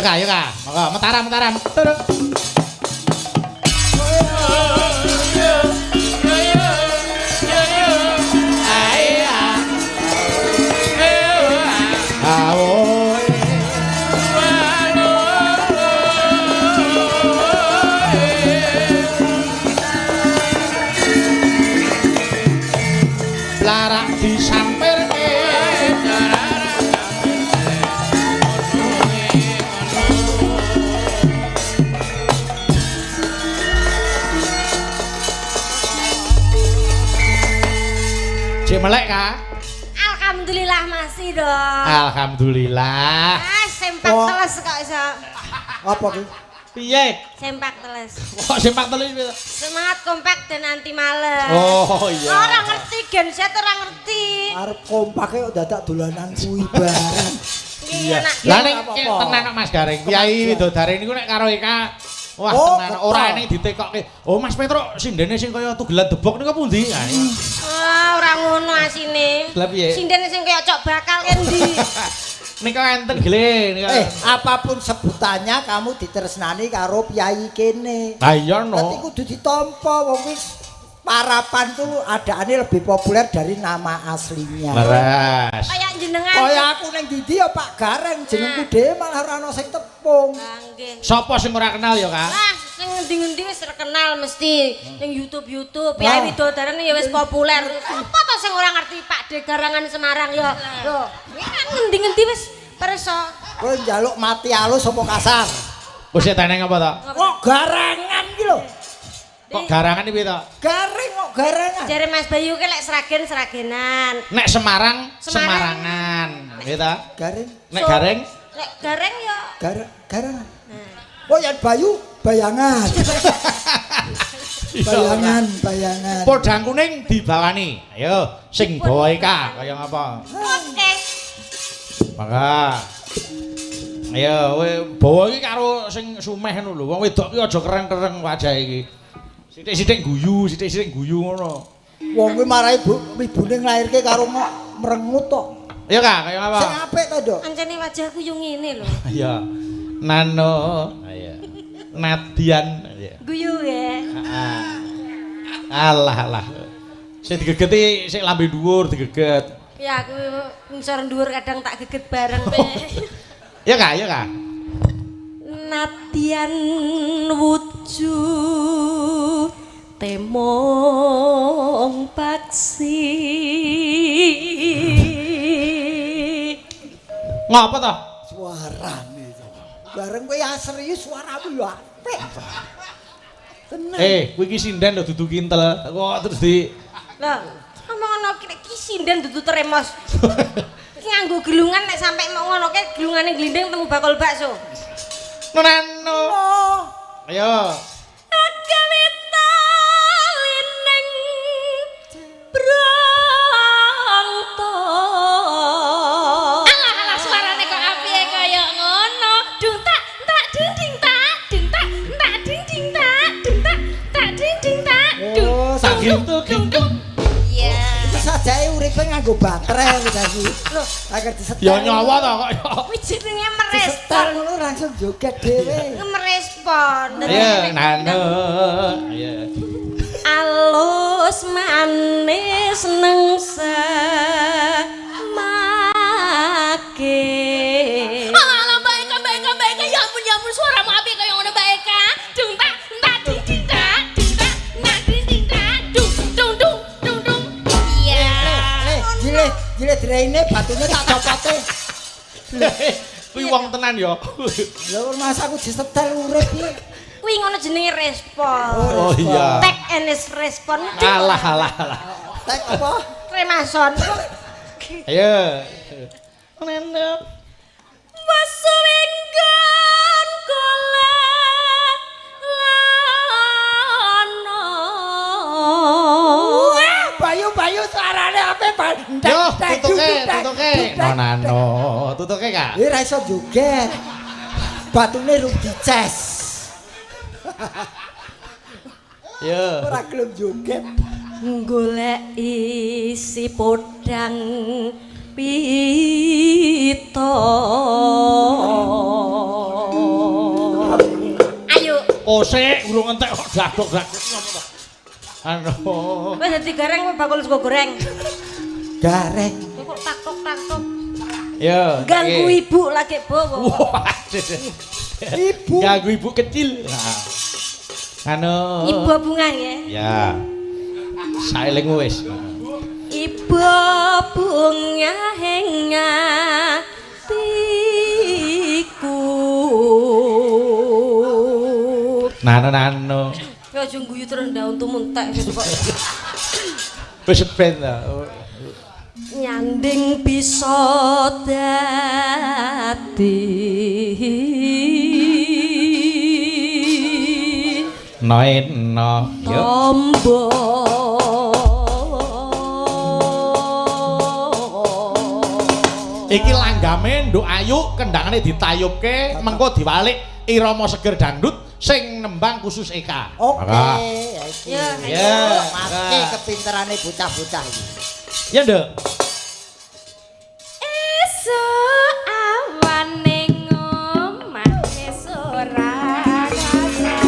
Kak, ayo Kak. Monggo Mataram, Mataram. Turun. Larak disampirke. Cek melek Kak. Alhamdulillah masih dong. Alhamdulillah. Ah, sempak Oh. teles kok iso. Apa ki? Piye? Sempak teles. Kok sempak teles piye? Semangat kompak dan anti males. Oh iya. Ora ngerti gen Z ora ngerti. Arep kompake kok dadak dolanan kuwi bareng. Iya, nak. Lah ning Apa-apa. tenan kok Mas Gareng. Kyai Widodare niku nek karo Eka wah Oh, tenan betul. ora ning ditekokke. Oh Mas Petro sindene sing kaya tugelan debok niku pundi? Nah, iya. Wah, ora ngono asine. Lah piye? Sinden sing kaya cok bakal endi? Nika enten gele nika. Apapun sebutannya kamu ditresnani karo piyai kene. Lah iya no. Dadi kudu ditampa wong wis parapan tuh adaane lebih populer dari nama aslinya. Leres. Kayak jenengan. Kaya aku ning ndi ya Pak Gareng jenengku dhewe malah ora ana sing tepung. Lah nggih. Sopo sing ora kenal ya, Kak? Lah sing ngendi-ngendi wis terkenal mesti ning YouTube-YouTube. Wah. Kyai Widodarane ya wis populer. Apa to sing ora ngerti Pak De Garangan Semarang ya. Lho, kan ngendi-ngendi wis perso. Kowe njaluk mati alus apa kasar? Wis teneng apa to? Kok garangan ki lho. Kok garangan iki piye to? Gareng kok garangan. Jare Mas Bayu ki lek Sragen Sragenan. Nek Semarang, Semarang. Semarangan. Nggih ta? Gareng, Nek Gareng Lek Gareng ya garangan. Oh yen Bayu bayangan. Bayangan, bayangan. Podang kuning dibawani. Ayo sing bawa Eka kaya ngapa? oke. Mangga. Ayo kowe bawa iki karo sing sumeh ngono lho. Wong wedok ki aja kereng-kereng wajah iki. Sithik-sithik guyu, sithik-sithik guyu ngono. Wong kuwi marahi bu, ibune nglairke karo merengut tok. Ayo Kak, kaya ngapa? Sing apik to, Nduk? Ancene wajahku yo ngene lho. Iya. Nano. Ayo. Nadian. Ayo. Guyu ya. Heeh. Alah alah. Sing digegeti sing lambe dhuwur digeget. Ya aku ngisor dhuwur kadang tak geget bareng. Iya Kak, iya Kak. Nadyan wujud temong paksi. Ngapa to? Suarane. Bareng kowe ya serius suaramu ya apik. Tenang. Kuwi iki sinden lho dudu kintel. Kok terus di Lho, ngomong ngono ki ki sinden dudu tremos. Ki nganggo gelungan nek sampe mau ngono ki gelungane glinding temu bakul bakso. Nano. Oh, Ayo. Agawita lining brangta. Alah alah suarane kok apike kaya ngono. Dung tak tak ding ding tak ding tak tak ding ding tak ding tak tak ding ding tak dung. oh, Sak gitu gitu. Iya. iki sajake uripe nganggo baterai kuwi tadi. Lho, Agar disetel. Ya nyawa to kok ya. kuwi jenenge Disetel merespon. ngono langsung joget dhewe. Merespon. Ayo nano. Ayo. Alus manis neng semake. Alah alah Mbak Eka Mbak Eka Mbak Eka ya ampun suaramu apike kaya ngono Mbak Eka. Dung tak tak ding ding tak ding tak tak ding ding tak dung dung dung dung dung. Iya. Jilid, jilid draine batune tak copote. Kuwi wong tenan ya. Lho mas aku disetel urip iki. Kuwi ngono jenenge respon. Oh iya. Tek enes respon. Alah alah alah. Tek apa? Remason. Ayo. Nano. Wasuwinggon kala lana. Wah, Bayu-bayu suarane apik Pak. Yo, tutuke, tutuke. Nano, tutuke Kak. Eh ra iso joget. Batune rung dices. Yo. Ora gelem joget. Golek isi podang Pito. Ayo. Kosek urung entek kok dadok-dadok ngopo to. Anu. Wis dadi gareng kowe bakul sego goreng. Gareng. Kowe kok taktok-taktok. Yo, Ganggu ibu lagi bawa. Wah. Ibu. Ganggu ibu kecil. Nah. Anu. Ibu bunga ya. Ya. Saelingmu wis. Ibu bunga ing atiku. Nano-nano. Ya aja guyu terus ndak untumu entek gitu kok. Wis ben ta. Nyanding bisa dadi. Noeno. Yo. Tombo. Iki langgame Nduk Ayu kendangane ditayubke mengko diwalik irama seger dangdut sing nembang khusus Eka. Oke, Maka. ya iki. Ya, Ya. Mati kepinterane bocah-bocah iki. Ya, Nduk. Esuk awane ngomah ora rasa.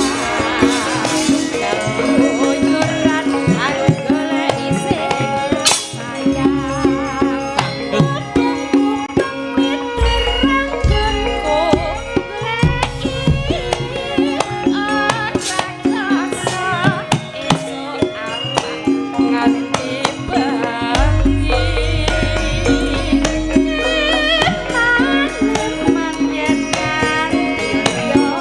Keluyuran aku golek sing sayang. Mubeng-mubeng miterang gonku goleki ora krasa. Esuk awan nganti bengi. Eman-eman yen nganti liya.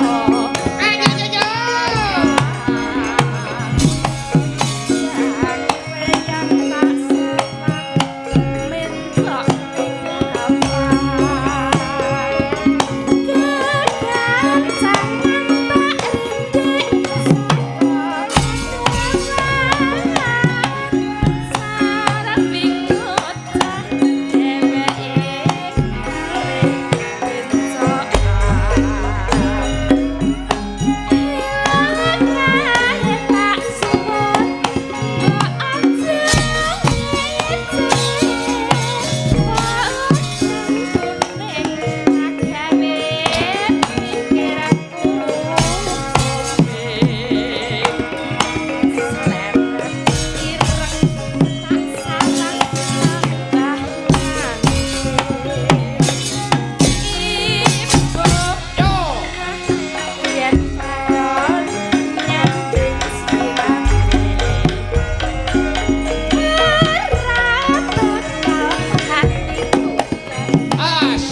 As.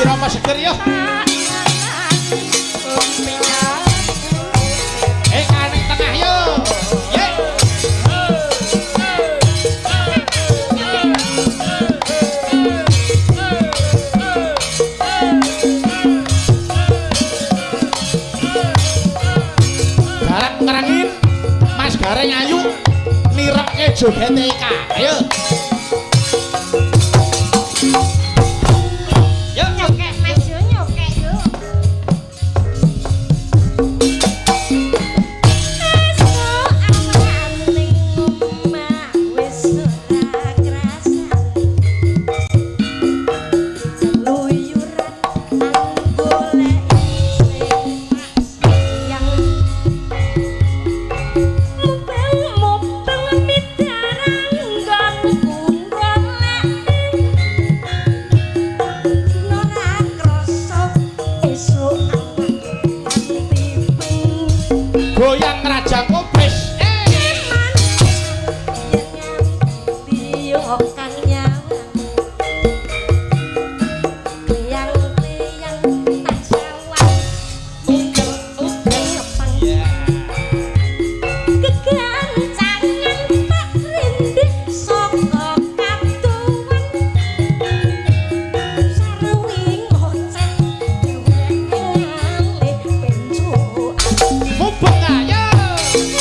Irama seger yo. Eka ning tengah yo. Ye. Garap ngerangin Mas Gareng Ayu nirekke jogete Eka. Ayo. Yo. Nyokek Mas yo nyokek yo. Esuk awan ning omah wis ora krasan. Keluyuran goleki sing tak sayang. Mubeng-mubeng midarang nggonku golek. Ora krasa esuk awan nganti bengi. Goyang rajang kobis. Eman yen nganti yo kang nyawang. Kliyang-kliyang tak sawang. Uger-uger kepeng. Kegancangan tak rindih saka kaduwen. Sarwi ngoceh dheweke ngalih pencukan. Mubeng ayo. Eman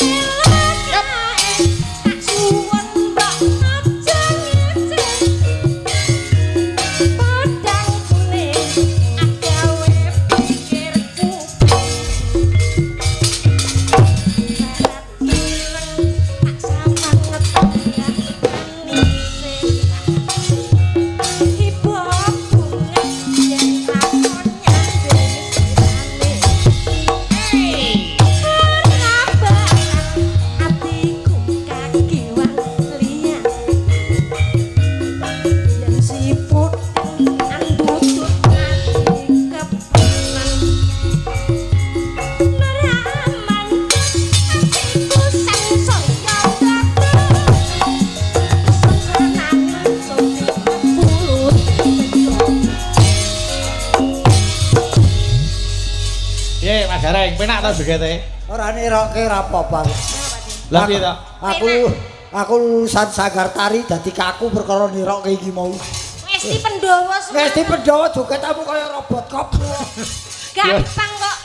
Mas Gareng, penak ta jogete? Ora niroke ora apa-apa. Lah piye ta? Aku lulusan sanggar tari dadi kaku perkara niroke iki mau. Ngesti Pendowo semua. Ngesti Pendowo jogetamu kaya robot cop. Gampang kok.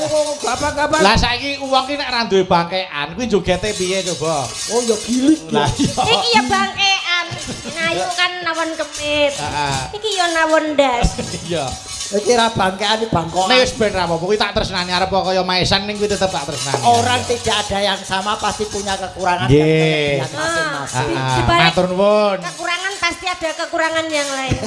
Oh, gampang-gampang. Lah saiki wong ki nek ra duwe bangkean kuwi jogete piye coba? Oh ya gilik. Lah iya. Iki ya bangkean. Nayu kan nawon kemit. Heeh. Iki ya nawon ndas. Iya. Iki ra bangkean iki bangkokan. Nek wis ben ra apa-apa kuwi tak tresnani arep kaya maesan ning kuwi tetep tak tresnani. Orang tidak ada yang sama pasti punya kekurangan dan Nggih. kelebihan masing-masing. Heeh. Dibalik Matur nuwun. kekurangan pasti ada kekurangan yang lain.